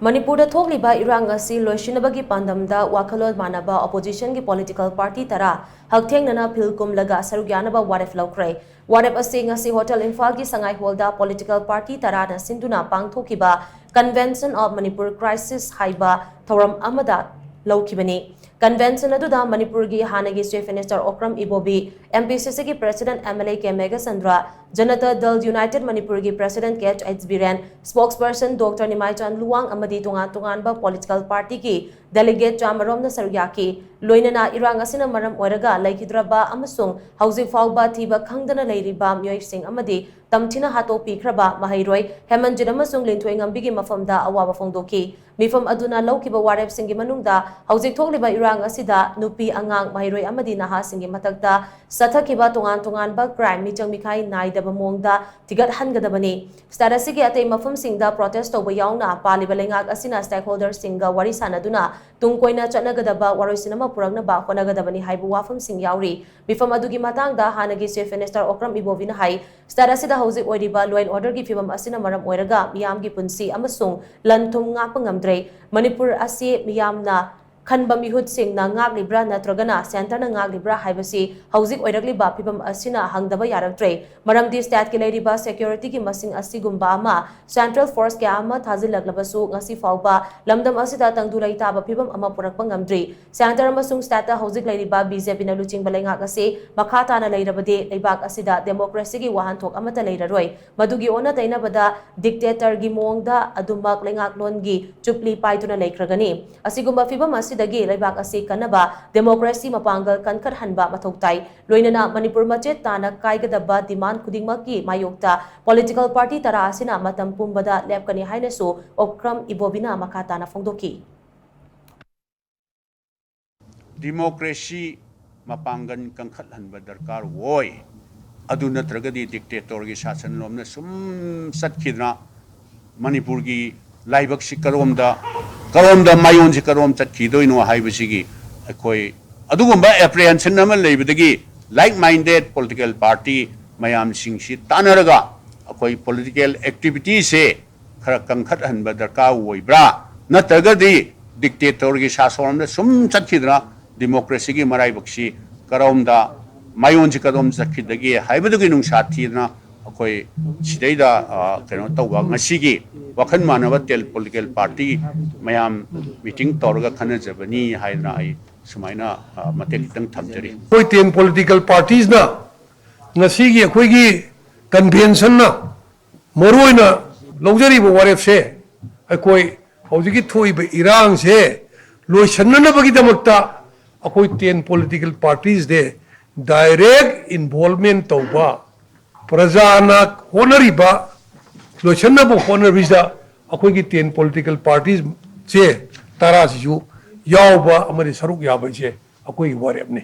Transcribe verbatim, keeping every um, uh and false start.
ꯃꯅꯤꯄꯨꯔꯗ ꯊꯣꯛꯂꯤꯕ ꯏꯔꯥꯡ ꯑꯁꯤ ꯂꯣꯏꯁꯤꯟꯅꯕꯒꯤ ꯄꯥꯟꯗꯝꯗ ꯋꯥꯈꯜꯂꯣꯟ ꯃꯥꯟꯅꯕ oppositionꯒꯤ political party ꯇꯔꯥ ꯍꯛꯊꯦꯡꯅꯅ ꯐꯤꯜ ꯀꯨꯝꯂꯒ ꯁꯔꯨꯛ ꯌꯥꯅꯕ ꯋꯥꯔꯦꯞ ꯂꯧꯈ꯭ꯔꯦ꯫ ꯋꯥꯔꯦꯞ ꯑꯁꯤ ꯉꯁꯤ Hotel ꯏꯝꯐꯥꯜꯒꯤ ꯁꯉꯥꯏ ꯍꯣꯜꯗ political party ꯇꯔꯥꯅ ꯁꯤꯟꯗꯨꯅ ꯄꯥꯡꯊꯣꯛꯈꯤꯕ Convention of Manipur Crisis ꯍꯥꯏꯕ ꯊꯧꯔꯝ ꯑꯃꯗ ꯂꯧꯈꯤꯕꯅꯤ꯫ Convention ꯑꯗꯨꯗ ꯃꯅꯤꯄꯨꯔꯒꯤ ꯍꯥꯟꯅꯒꯤ Chief Minister ꯑꯣꯀ꯭ꯔꯝ ꯏꯕꯣꯕꯤ, MPCCꯒꯤ President MLA ꯀꯦ ꯃꯦꯘꯆꯟꯗ꯭ꯔ, ꯖꯅꯇꯥ ꯗꯜ United ꯃꯅꯤꯄꯨꯔꯒꯤ President K H Biren, Spokesperson Doctor Nimaichan Luwang ꯑꯃꯗꯤ ꯇꯣꯉꯥꯟ ꯇꯣꯉꯥꯟꯕ political partyꯒꯤ delegate ꯆꯥꯃꯔꯣꯝꯅ ꯁꯔꯨꯛ ꯌꯥꯈꯤ꯫ ꯂꯣꯏꯅꯅ ꯏꯔꯥꯡ ꯑꯁꯤꯅ ꯃꯔꯝ ꯑꯣꯏꯔꯒ ꯂꯩꯈꯤꯗ꯭ꯔꯕ ꯑꯃꯁꯨꯡ ꯍꯧꯖꯤꯛ ꯐꯥꯎꯕ ꯊꯤꯕ ꯈꯪꯗꯅ ꯂꯩꯔꯤꯕ ꯃꯤꯑꯣꯏꯁꯤꯡ ꯑꯃꯗꯤ ꯇꯝꯊꯤꯅ ꯍꯥꯠꯇꯣꯛꯄꯤꯈ꯭ꯔꯕ ꯃꯍꯩꯔꯣꯏ ꯍꯦꯃꯟꯖꯤꯠ ꯑꯃꯁꯨꯡ ꯂꯤꯟꯊꯣꯏꯉꯝꯕꯤꯒꯤ ꯃꯐꯝꯗ ꯑꯋꯥꯕ ꯐꯣꯡꯗꯣꯛꯈꯤ꯫ ꯃꯤꯐꯝ ꯑꯗꯨꯅ ꯂꯧꯈꯤꯕ ꯋꯥꯔꯦꯞꯁꯤꯡꯒꯤ ꯃꯅꯨꯡꯗ ꯍꯧꯖꯤꯛ ꯊꯣꯛꯂꯤꯕ ꯏꯔꯥꯡ ꯑꯁꯤꯗ ꯅꯨꯄꯤ, ꯑꯉꯥꯡ, ꯃꯍꯩꯔꯣꯏ ꯑꯃꯗꯤ ꯅꯍꯥꯁꯤꯡꯒꯤ ꯃꯊꯛꯇ ꯆꯠꯊꯈꯤꯕ ꯇꯣꯉꯥꯟ ꯇꯣꯉꯥꯟꯕ crime ꯃꯤꯆꯪ ꯃꯤꯈꯥꯏ ꯅꯥꯏꯗꯕ ꯃꯑꯣꯡꯗ ꯊꯤꯒꯠꯍꯟꯒꯗꯕꯅꯤ꯫ State ꯑꯁꯤꯒꯤ ꯑꯇꯩ ꯃꯐꯝꯁꯤꯡꯗ protest ꯇꯧꯕ ꯌꯥꯎꯅ ꯄꯥꯜꯂꯤꯕ ꯂꯩꯉꯥꯛ ꯑꯁꯤꯅ stakeholderꯁꯤꯡꯒ ꯋꯥꯔꯤ ꯁꯥꯅꯗꯨꯅ ꯇꯨꯡ ꯀꯣꯏꯅ ꯆꯠꯅꯒꯗꯕ ꯋꯥꯔꯣꯏꯁꯤꯟ ꯑꯃ ꯄꯨꯔꯛꯅꯕ ꯍꯣꯠꯅꯒꯗꯕꯅꯤ ꯍꯥꯏꯕ ꯋꯥꯐꯝꯁꯤꯡ ꯌꯥꯎꯔꯤ꯫ ꯃꯤꯐꯝ ꯑꯗꯨꯒꯤ ꯃꯇꯥꯡꯗ ꯍꯥꯟꯅꯒꯤ Chief Minister ꯑꯣꯀ꯭ꯔꯝ ꯏꯕꯣꯕꯤꯅ ꯍꯥꯏ, State ꯑꯁꯤꯗ ꯍꯧꯖꯤꯛ ꯑꯣꯏꯔꯤꯕ law and orderꯒꯤ ꯐꯤꯕꯝ ꯑꯁꯤꯅ ꯃꯔꯝ ꯑꯣꯏꯔꯒ ꯃꯤꯌꯥꯝꯒꯤ ꯄꯨꯟꯁꯤ ꯑꯃꯁꯨꯡ ꯂꯟ ꯊꯨꯝ ꯉꯥꯛꯄ ꯉꯝꯗ꯭ꯔꯦ꯫ ꯃꯅꯤꯄꯨꯔ ꯑꯁꯤ ꯃꯤꯌꯥꯝꯅ ꯈꯟꯕ ꯃꯤꯍꯨꯠꯁꯤꯡꯅ ꯉꯥꯛꯂꯤꯕ꯭ꯔꯥ ꯅꯠꯇ꯭ꯔꯒꯅ centreꯅ ꯉꯥꯛꯂꯤꯕ꯭ꯔꯥ ꯍꯥꯏꯕꯁꯤ ꯍꯧꯖꯤꯛ ꯑꯣꯏꯔꯛꯂꯤꯕ ꯐꯤꯕꯝ ꯑꯁꯤꯅ ꯍꯪꯗꯕ ꯌꯥꯔꯛꯇ꯭ꯔꯦ꯫ ꯃꯔꯝꯗꯤ stateꯀꯤ ꯂꯩꯔꯤꯕ securityꯒꯤ ꯃꯁꯤꯡ ꯑꯁꯤꯒꯨꯝꯕ ꯑꯃ central force ꯀꯌꯥ ꯑꯃ ꯊꯥꯖꯤꯜꯂꯛꯂꯕꯁꯨ ꯉꯁꯤ ꯐꯥꯎꯕ ꯂꯝꯗꯝ ꯑꯁꯤꯗ ꯇꯪꯗꯨ ꯂꯩꯇꯥꯕ ꯐꯤꯕꯝ ꯑꯃ ꯄꯨꯔꯛꯄ ꯉꯝꯗ꯭ꯔꯤ꯫ Centre ꯑꯃꯁꯨꯡ stateꯇ ꯍꯧꯖꯤꯛ ꯂꯩꯔꯤꯕ BJPꯅ ꯂꯨꯆꯤꯡꯕ ꯂꯩꯉꯥꯛ ꯑꯁꯤ ꯃꯈꯥ ꯇꯥꯅ ꯂꯩꯔꯕꯗꯤ ꯂꯩꯕꯥꯛ ꯑꯁꯤꯗ democracyꯒꯤ ꯋꯥꯍꯟꯊꯣꯛ ꯑꯃꯠꯇ ꯂꯩꯔꯔꯣꯏ꯫ ꯃꯗꯨꯒꯤ ꯑꯣꯟꯅ ꯇꯩꯅꯕꯗ dictatorꯒꯤ ꯃꯑꯣꯡꯗ ꯑꯗꯨꯃꯛ ꯂꯩꯉꯥꯛꯂꯣꯟꯒꯤ ꯆꯨꯞꯂꯤ ꯄꯥꯏꯗꯨꯅ ꯂꯩꯈ꯭ꯔꯒꯅꯤ꯫ ꯑꯁꯤꯒꯨꯝꯕ ꯐꯤꯕꯝ ꯑꯁꯤꯗꯒꯤ ꯂꯩꯕꯥꯛ ꯑꯁꯤ ꯀꯟꯅꯕ democracy ꯃꯄꯥꯡꯒꯜ ꯀꯟꯈꯠꯍꯟꯕ ꯃꯊꯧ ꯇꯥꯏ꯫ ꯂꯣꯏꯅꯅ ꯃꯅꯤꯄꯨꯔ ꯃꯆꯦꯠ ꯇꯥꯅ ꯀꯥꯏꯒꯗꯕ demand ꯈꯨꯗꯤꯡꯃꯛꯀꯤ ꯃꯥꯌꯣꯛꯇ political party ꯇꯔꯥ ꯑꯁꯤꯅ ꯃꯇꯝ ꯄꯨꯝꯕꯗ ꯂꯦꯞꯀꯅꯤ ꯍꯥꯏꯅꯁꯨ ꯑꯣꯀ꯭ꯔꯝ ꯏꯕꯣꯕꯤꯅ ꯃꯈꯥ ꯇꯥꯅ ꯐꯣꯡꯗꯣꯛꯈꯤ꯫ Democracy ꯃꯄꯥꯡꯒꯜ ꯀꯟꯈꯠꯍꯟꯕ ꯗꯔꯀꯥꯔ ꯑꯣꯏ꯫ ꯑꯗꯨ ꯅꯠꯇ꯭ꯔꯒꯗꯤ dictatorꯒꯤ ꯁꯥꯁꯟꯂꯣꯝꯅ ꯁꯨꯝ ꯆꯠꯈꯤꯗꯅ ꯃꯅꯤꯄꯨꯔꯒꯤ ꯂꯥꯏꯕꯛꯁꯤ ꯀꯔꯣꯝꯗ, ꯀꯔꯣꯝꯗ ꯃꯥꯏꯑꯣꯟꯁꯤ ꯀꯔꯣꯝ ꯆꯠꯈꯤꯗꯣꯏꯅꯣ ꯍꯥꯏꯕꯁꯤꯒꯤ ꯑꯩꯈꯣꯏ ꯑꯗꯨꯒꯨꯝꯕ apprehension ꯑꯃ ꯂꯩꯕꯗꯒꯤ like minded political party ꯃꯌꯥꯝꯁꯤꯡꯁꯤ ꯇꯥꯟꯅꯔꯒ ꯑꯩꯈꯣꯏ political activityꯁꯦ ꯈꯔ ꯀꯟꯈꯠꯍꯟꯕ ꯗꯔꯀꯥꯔ ꯑꯣꯏꯕ꯭ꯔꯥ? ꯅꯠꯇ꯭ꯔꯒꯗꯤ dictatorꯒꯤ ꯁꯥꯁꯣꯟꯗ ꯁꯨꯝ ꯆꯠꯈꯤꯗꯅ democracyꯒꯤ ꯃꯔꯥꯏꯕꯛꯁꯤ ꯀꯔꯣꯝꯗ, ꯃꯥꯏꯑꯣꯟꯁꯤ ꯀꯔꯣꯝ ꯆꯠꯈꯤꯗꯒꯦ ꯍꯥꯏꯕꯗꯨꯒꯤ ꯅꯨꯡꯁꯥ ꯊꯤꯗꯅ ꯑꯩꯈꯣꯏ ꯁꯤꯗꯩꯗ, ꯑ, ꯀꯩꯅꯣ ꯇꯧꯕ, ꯉꯁꯤꯒꯤ ꯋꯥꯈꯜ ꯃꯥꯟꯅꯕ ten political party ꯃꯌꯥꯝ meeting ꯇꯧꯔꯒ ꯈꯟꯅꯖꯕꯅꯤ ꯍꯥꯏꯗꯅ ꯑꯩ ꯁꯨꯃꯥꯏꯅ, ꯑ, ꯃꯇꯦꯛ ꯈꯤꯇꯪ ꯊꯝꯖꯔꯤ꯫ ꯑꯩꯈꯣꯏ ten political partiesꯅ ꯉꯁꯤꯒꯤ ꯑꯩꯈꯣꯏꯒꯤ conventionꯅ ꯃꯔꯨ ꯑꯣꯏꯅ ꯂꯧꯖꯔꯤꯕ ꯋꯥꯔꯦꯞꯁꯦ, ꯑꯩꯈꯣꯏ ꯍꯧꯖꯤꯛꯀꯤ ꯊꯣꯛꯏꯕ ꯏꯔꯥꯡꯁꯦ ꯂꯣꯏꯁꯤꯟꯅꯅꯕꯒꯤꯗꯃꯛꯇ ꯑꯩꯈꯣꯏ ten political partiesꯗꯤ direct involvement ꯇꯧꯕ, ꯄ꯭ꯔꯖꯥꯅ ꯍꯣꯠꯅꯔꯤꯕ, ꯂꯣꯏꯁꯤꯟꯅꯕ ꯍꯣꯠꯅꯔꯤꯁꯤꯗ ꯑꯩꯈꯣꯏꯒꯤ ten political partiesꯁꯦ ꯇꯔꯥꯁꯤꯁꯨ ꯌꯥꯎꯕ ꯑꯃꯗꯤ ꯁꯔꯨꯛ ꯌꯥꯕꯁꯦ ꯑꯩꯈꯣꯏꯒꯤ ꯋꯥꯔꯦꯞꯅꯤ꯫